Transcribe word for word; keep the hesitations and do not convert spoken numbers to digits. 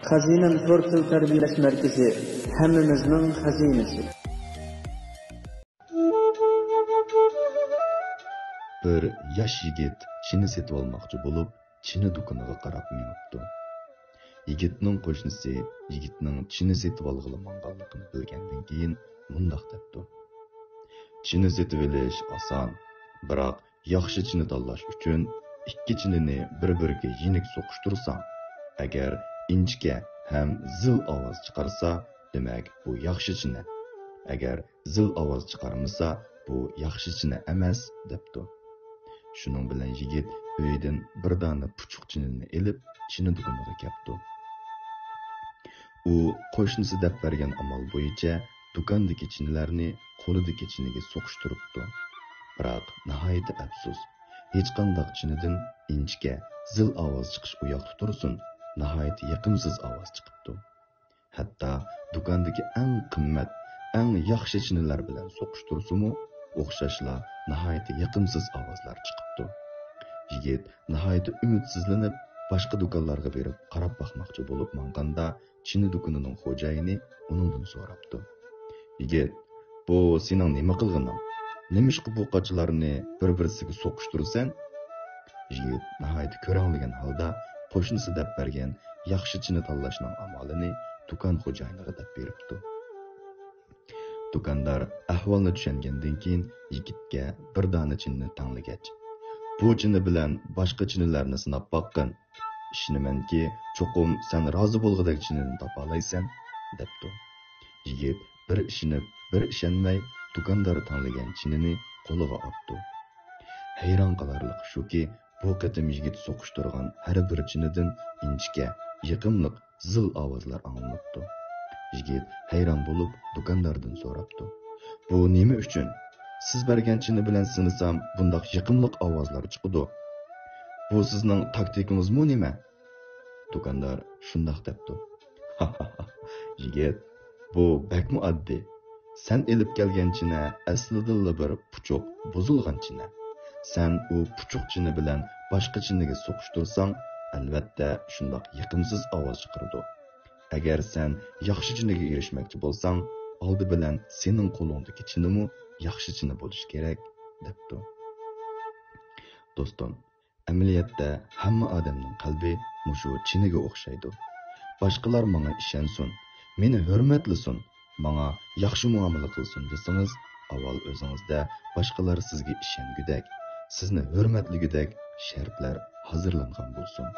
خەزىنەم تور تىل تەربىيەلەش مەركىزى، ھەممىمىزنىڭ خەزىنىسى. بىر ياش يىگىت چىنە سېتىۋالماقچى بولۇپ، چىنە دۇكىنىغا قاراپ مېڭىپتۇ. يىگىتنىڭ قوشنىسى يىگىتنىڭ چىنە سېتىۋالغىلى ماڭغانلىقىنى بىلگەندىن كېيىن مۇنداق دەپتۇ: «چىنە سېتىۋېلىش ئاسان، بىراق ياخشى چىنە تاللاش ئۈچۈن ئىككى چىنىنى بىر-بىرىگە يېنىك سوقۇشتۇرساڭ، ئەگەر ئىنچىكە ھەم زىل ئاۋاز چىقارسا، دېمەك، بۇ ياخشى چىنە. ئەگەر زىل ئاۋاز چىقارمىسا، بۇ ياخشى چىنە ئەمەس» دەپتۇ. شۇنىڭ بىلەن يىگىت ئۆيىدىن بىر دانە پۇچۇق چىنىنى ئېلىپ، چىنە دۇكىنىغا كەپتۇ. ئۇ قوشنىسى دەپ بەرگەن ئامال بويىچە دۇكاندىكى چىنىلەرنى قولىدىكى چىنىگە سوقۇشتۇرۇپتۇ. بىراق ناھايىتى ئەپسۇس، ھېچقانداق چىنىدىن ئىنچىكە، زىل ئاۋاز چىقىش ئۇياقتا تۇرسۇن، ناھايىتى يېقىمسىز ئاۋاز چىقىپتۇ. ھەتتا دۇكاندىكى ئەڭ قىممەت، ئەڭ ياخشى چىنىلەر بىلەن سوقۇشتۇرسىمۇ، ئوخشاشلا ناھايىتى يېقىمسىز ئاۋازلار چىقىپتۇ. يىگىت ناھايىتى ئۈمىدسىزلىنىپ، باشقا دۇكانلارغا بېرىپ قاراپ باقماقچى بولۇپ ماڭغاندا، چىنە دۇكىنىنىڭ خوجايىنى ئۇنىڭدىن سوراپتۇ: «يىگىت، بۇ سېنىڭ نېمە قىلغىنىڭ؟ نېمىشقا بۇ قاچىلارنى بىر-بىرسىگە سوقۇشتۇرىسەن؟» يىگىت ناھايىتى كۆرەڭلىگەن ھالدا قوشنىسى دەپ بەرگەن ياخشى چىنە تاللاشنىڭ ئامالىنى دۇكان خوجايىنىغا دەپ بېرىپتۇ. دۇكاندار ئەھۋالنى چۈشەنگەندىن كېيىن يىگىتكە بىر دانە چىنىنى تەڭلىگەچ، «بۇ چىنە بىلەن باشقا چىنىلەرنى سىناپ باققىن. ئىشىنىمەنكى، چوقۇم سەن رازى بولغۇدەك چىنىنى تاپالايسەن» دەپتۇ. يىگىت بىر ئىشىنىپ، بىر ئىشەنمەي، دۇكاندار تەڭلىگەن چىنىنى قولىغا ئاپتۇ. ھەيران قالارلىقى شۇكى، بۇ قېتىم يىگىت سوقۇشتۇرغان ھەر بىر چىنىدىن ئىنچىكە، يېقىملىق زىل ئاۋازلار ئاڭلىنىپتۇ. يىگىت ھەيران بولۇپ دۇكانداردىن سوراپتۇ: «بۇ نېمە ئۈچۈن؟ سىز بەرگەن چىنە بىلەن سىنىسام بۇنداق يېقىملىق ئاۋازلار چىقىدۇ. بۇ سىزنىڭ تاكتىكىڭىزمۇ نېمە؟» دۇكاندار شۇنداق دەپتۇ: «يىگىت، بۇ بەكمۇ ئاددىي. سەن ئېلىپ كەلگەن چىنە ئەسلىدىنلا بىر پۇچۇق، بۇزۇلغان چىنە. سەن ئۇ پۇچۇق چىنە بىلەن باشقا چىنىگە سوقۇشتۇرساڭ، ئەلۋەتتە شۇنداق يېقىمسىز ئاۋاز چىقىرىدۇ. ئەگەر سەن ياخشى چىنىگە ئېرىشمەكچى بولساڭ، ئالدى بىلەن سېنىڭ قولۇڭدىكى چىنىمۇ ياخشى چىنە بولۇشى كېرەك» دەپتۇ. دوستۇم، ئەمەلىيەتتە ھەممە ئادەمنىڭ قەلبى مۇشۇ چىنىگە ئوخشايدۇ. باشقىلار ماڭا ئىشەنسۇن، مېنى ھۆرمەتلىسۇن، ماڭا ياخشى مۇئامىلە قىلسۇن دېسىڭىز، ئاۋۋال ئۆزىڭىزدە باشقىلار سىزگە ئىشەنگۈدەك، سىزنى ھۆرمەتلىگۈدەك شەرتلەر ھازىرلانغان بولسۇن.